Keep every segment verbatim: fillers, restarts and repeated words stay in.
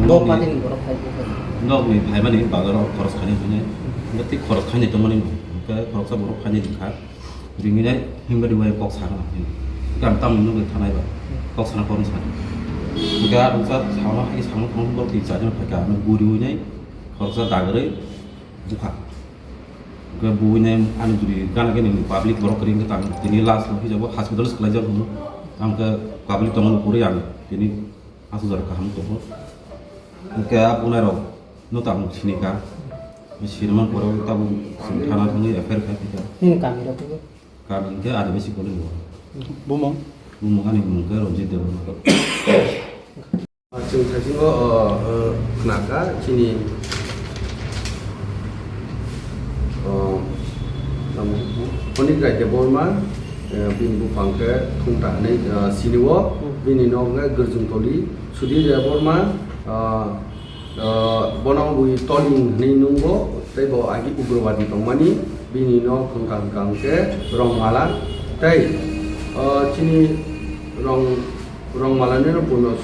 Nokni, nokni phaimani bazaro khoros khainai hwnwi, hwnkhe tei khoros khainai tongmani, hwnkhe khoroksa borok khainai hwnkha, ringwi nai himba riwi kok sana hwnwi, hwnkhe ang tamni nugwi thanai ba kok sana kormo sana, hwnkhe a rwngsa sauna hai sauna thangma borok twi charwino phaikha, ano guriwi nai khoroksa dagrwi bukha, hwnkhe buwi nai ani juri gana gini public borok kwrwi hwnkhe tang tini last hwnjabo hospital swkhlaijak hwnwi, ang khe public tongmani kwrwi ang tini. Aswk jora kaham tongo. Hwnkhe a bunai rok no tabuk sini ka. Sini man pore tabuk chwng thana thangwi F I R khai phi ka. Nini kami rok bo? Kami hwnkhe Adibasi colony o. Bumung? Bumung ani bumung khe Ranjit Debbarma. Chwng thaisingo, o, o, khna kha chini O, tamo, Honik Rai Debbarma, eh, bini buphang khe Thungta hwnwi, eh, sini-o, hmm, bini nok hwnkhe Gwrjwngtoli, Sudhir Debbarma, eh, eh, bono bui Toling hwnwi nungo, tei bo agi ugrobadi tongmani, bini nok Thungta hwnkha hwnkhe Rongmala, tei, eh, chini Rong-, Rongmalani no buno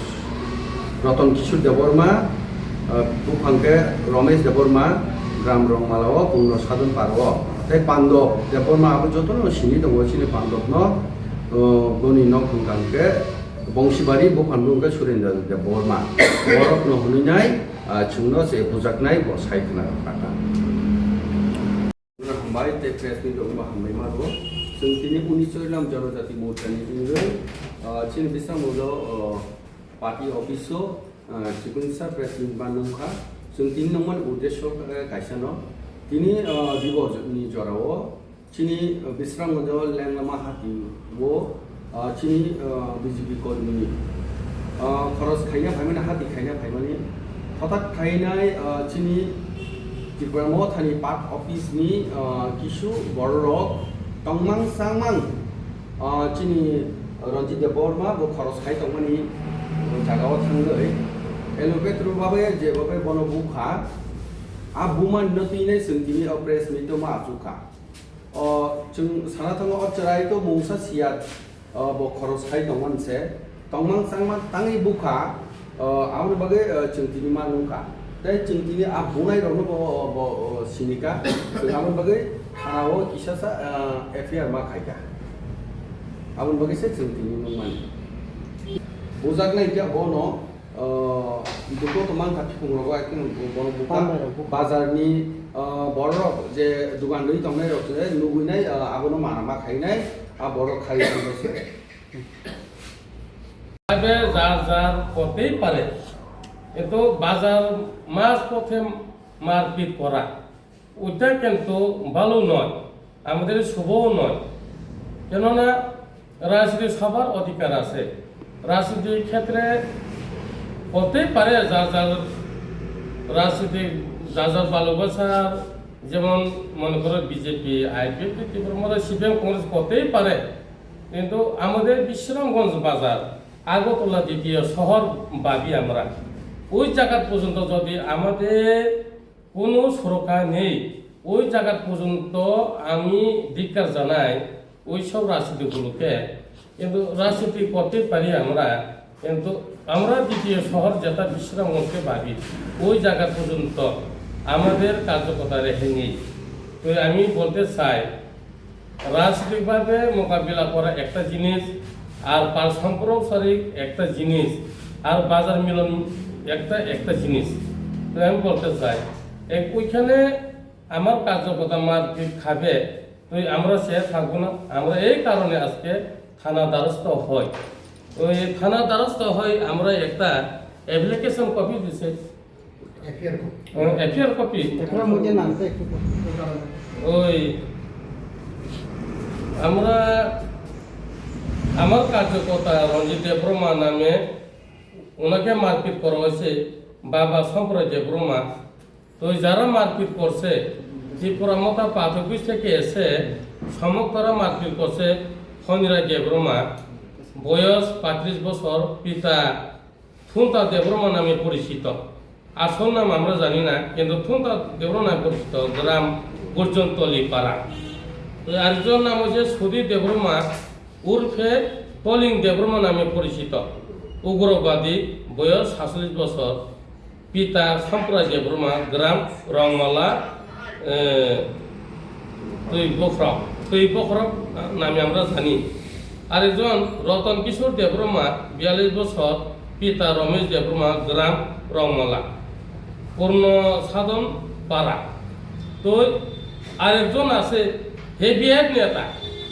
Roton Kishore Debbarma, ah, buphang khe Romesh Debbarma, gram Rongmala o buno Sadon Paro o. Tei Pandop Debbarma abo jotono sini tongo, chini Pandop no, ah, boni nok hwnkha hwnkhe Bongsibari, buphang hwnkhe Surendra Debbarma. Borok no hwnwi nai, ah, chwngno se bujaknai bo sai khna kha. Hambai tei press meet rok bo hambai ma rwo. Chwng tini Unis Chorilam Janajati Morcha ni wngwi, ah, chini bisamo do, ah, party office o, ah, chikungsa press meet ma nung kha. Chwng tini nungmani uddesho khe kaisa no. Tini, ah, Dibor ni jora o chini, ah, Bisramganj o Lenglama hati o, ah, chini, ah, B J P kormi ni, ah, khoros khaina phaimani, hati khaina phaimani, hothat khainai, ah, chini Tripura Mothani park office ni, ah, kisu bororok tongmang changmang, ah, chini Ranjit Debbarma bo khoros khai tongmani jaga o thangwi helipad rw babe je babe bono bukha, a buma no twinai chwng tini o press meet o ma achukha. O, chwng sana thango, o chwrai to mungsa siya, o, bo khoros khai tongmani se. Tongmang changma tangwi bukha, o, aboni bagwi, o, chwng tini ma nungkha. Tei chwng tini a bunai rokno bo, bo, o, sinika. Chwng aboni bagwi thana o kisa sa, o, F I R ma khaika. Aboni bagwi se chwng tini nungmani. Bujaknai khe bono, Ah, dugo to mankha, thikung rogo, I think, bono buka. Tambai rok buka. Bazar ni, ah, borok je dugan rwi tongnai rok je nugwi nai, ah, abono mana ma khainai, ah, borok khai tongnai se. তবে যার যার করতেই পারে, কিন্তু বাজার মাঝপথে মারপিট করা, ওইটা কিন্তু ভালো নয়, আমাদের শুভও নয়। কেননা রাজনীতি সবার অধিকার আছে। রাজনীতির ক্ষেত্রে করতেই পারে যার যার রাজনীতি, যার যার ভালোবাসার, যেমন মনে করো বিজেপি, আইপিএফটি, ত্রিপুরা মধ্যে সিপিএম, কংগ্রেস করতেই পারে, কিন্তু আমাদের বিশ্রামগঞ্জ বাজার, আগরতলা দ্বিতীয় শহর ভাবি আমরা, ওই জায়গা পর্যন্ত যদি আমাদের কোনো সুরক্ষা নেই। ওই জায়গা পর্যন্ত আমি ধিক্কার জানাই ওই সব রাজনীতিগুলোকে। কিন্তু রাজনীতি করতে পারি আমরা, কিন্তু আমরা দ্বিতীয় শহর যেটা বিশ্রামগঞ্জকে ভাবি, ওই জায়গা পর্যন্ত আমাদের কার্যকর্তা রেহাই নেই। তো আমি বলতে চাই, রাজনৈতিকভাবে মোকাবিলা করা একটা জিনিস, আর পার-, সাম্প্রসারিক একটা জিনিস, আর বাজার মিলন একটা, একটা জিনিস। তো আমি বলতে চাই, এক, ওইখানে আমার কার্যকর্তা মারপিট খাবে, তো আমরা সে থাকবো না। আমরা এই কারণে আজকে থানা দ্বারস্থ হই। ওই থানা দ্বারস্থ হই, আমরা একটা অ্যাপ্লিকেশন কপি দিছে। FIR copy. ও, এফআইআর কপি। আপনার মুখে নামটা একটু বলুন। ওই, আমরা, আমার কার্যকর্তা রঞ্জিত দেববর্মা নামে ওনাকে মারপিট করা হয়েছে, বাবা সম্প্রদায় দেববর্মা। তো যারা মারপিট করছে, ত্রিপুরা মথা পাথরকুচ থেকে এসে সমক তারা মারপিট করছে। ফণিরায় দেববর্মা, বয়স পঁয়ত্রিশ বছর, পিতা থুন্তা দেববর্মা নামে পরিচিত। আসল নাম আমরা জানি না, কিন্তু থুন্তা দেববর্মা নামে পরিচিত, গ্রাম গুর্জনতলি পাড়া। তো আরেকজন নাম হচ্ছে সুধীর দেববর্মা, উর্ফে কলিং দেববর্মা নামে পরিচিত, উগ্রবাদী, বয়স সাতচল্লিশ বছর, পিতা সম্প্রদায় দেববর্মা, গ্রাম রংমালা, এ, দুই বখরক, দুই বখরক নামে আমরা জানি। আরেকজন রতন কিশোর দেববর্মা, বিয়াল্লিশ বছর, পিতা রমেশ দেববর্মা, গ্রাম রংমালা, পূর্ণ সাধন পাড়া। তো আরেকজন আছে হেভিওয়েট নেতা,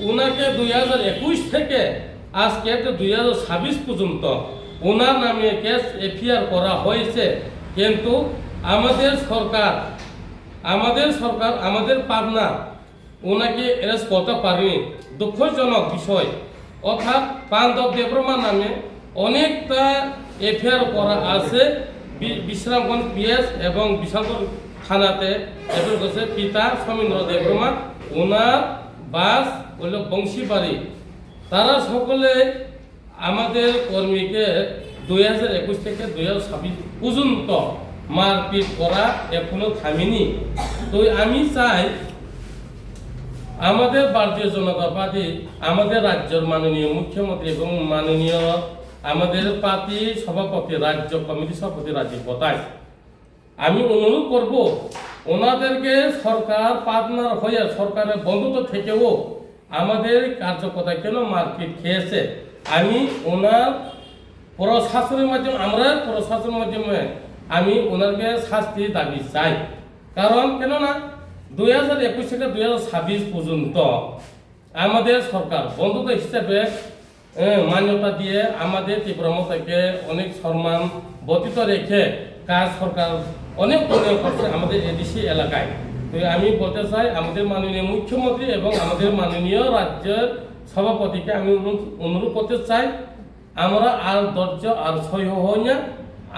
ওনাকে দুই হাজার একুশ থেকে আজকে তো দুই হাজার ছাব্বিশ পর্যন্ত ওনার নামে কেস এফআইআর করা হয়েছে, কিন্তু আমাদের সরকার, আমাদের সরকার, আমাদের পাবনা ওনাকে অ্যারেস্ট করতে পারেনি। দুঃখজনক বিষয়। অর্থাৎ পাণ্ডব দেববর্মা নামে অনেকটা এফআইআর করা আছে বি-, বিশ্রামগঞ্জ পিএস এবং বিশালগড় থানাতে এফআইআর করেছে পিতা সমীন্দ্র দেববর্মা, ওনার বাস হইল বংশীবাড়ি। তারা সকলে আমাদের কর্মীকে দুই হাজার একুশ থেকে দুই হাজার ছাব্বিশ পর্যন্ত মারপিট করা এখনো থামেনি। তো আমি চাই আমাদের ভারতীয় জনতা পার্টি, আমাদের রাজ্যের মাননীয় মুখ্যমন্ত্রী এবং মাননীয় আমাদের পার্টি সভাপতি, রাজ্য কমিটি সভাপতি রাজীব বতাস, আমি অনুরোধ করব, ওনাদেরকে সরকার পার্টনার হয়ে সরকারের বন্ধুত্ব থেকেও আমাদের কার্যকর্তা কেন মারপিট খেয়েছে, আমি ওনার প্রশাসনের মাধ্যমে, আমরা প্রশাসনের মাধ্যমে আমি ওনাকে শাস্তি দাবি চাই। কারণ কেননা দুই হাজার একুশ থেকে দুই হাজার ছাব্বিশ পর্যন্ত আমাদের সরকার বন্ধুত্ব হিসেবে, এ, মান্যতা দিয়ে আমাদের ত্রিপুরা মথাকে অনেক সম্মান বর্ধিত রেখে কাজ সরকার অনেক উন্নয়ন করছে আমাদের এডিসি এলাকায়। তো আমি বলতে চাই, আমাদের মাননীয় মুখ্যমন্ত্রী এবং আমাদের মাননীয় রাজ্যের সভাপতিকে আমি অনুরোধ, অনুরোধ করতে চাই, আমরা আর ধৈর্য আর সহ্য হয় না।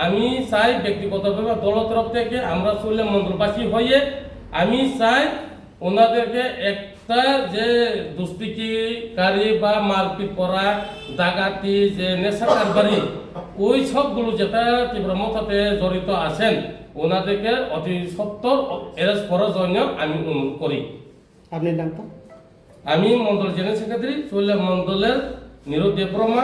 আমি চাই ব্যক্তিগতভাবে দল তরফ থেকে আমরা চৌলা মণ্ডলবাসী হয়ে আমি চাই ওনাদেরকে একটা যে দুষ্কৃতিকারী বা মারপিট করা, ডাকাতি, যে নেশা কারবারি, ওই সবগুলো যেটা ত্রিপুরা মথাতে জড়িত আছেন, ওনাদেরকে অতি সত্বর অ্যারেস্ট করার জন্য আমি অনুরোধ করি। আপনার নামটা? আমি মণ্ডল জেনারেল সেক্রেটারি, চৌলা মণ্ডলের নিরোধ দেববর্মা।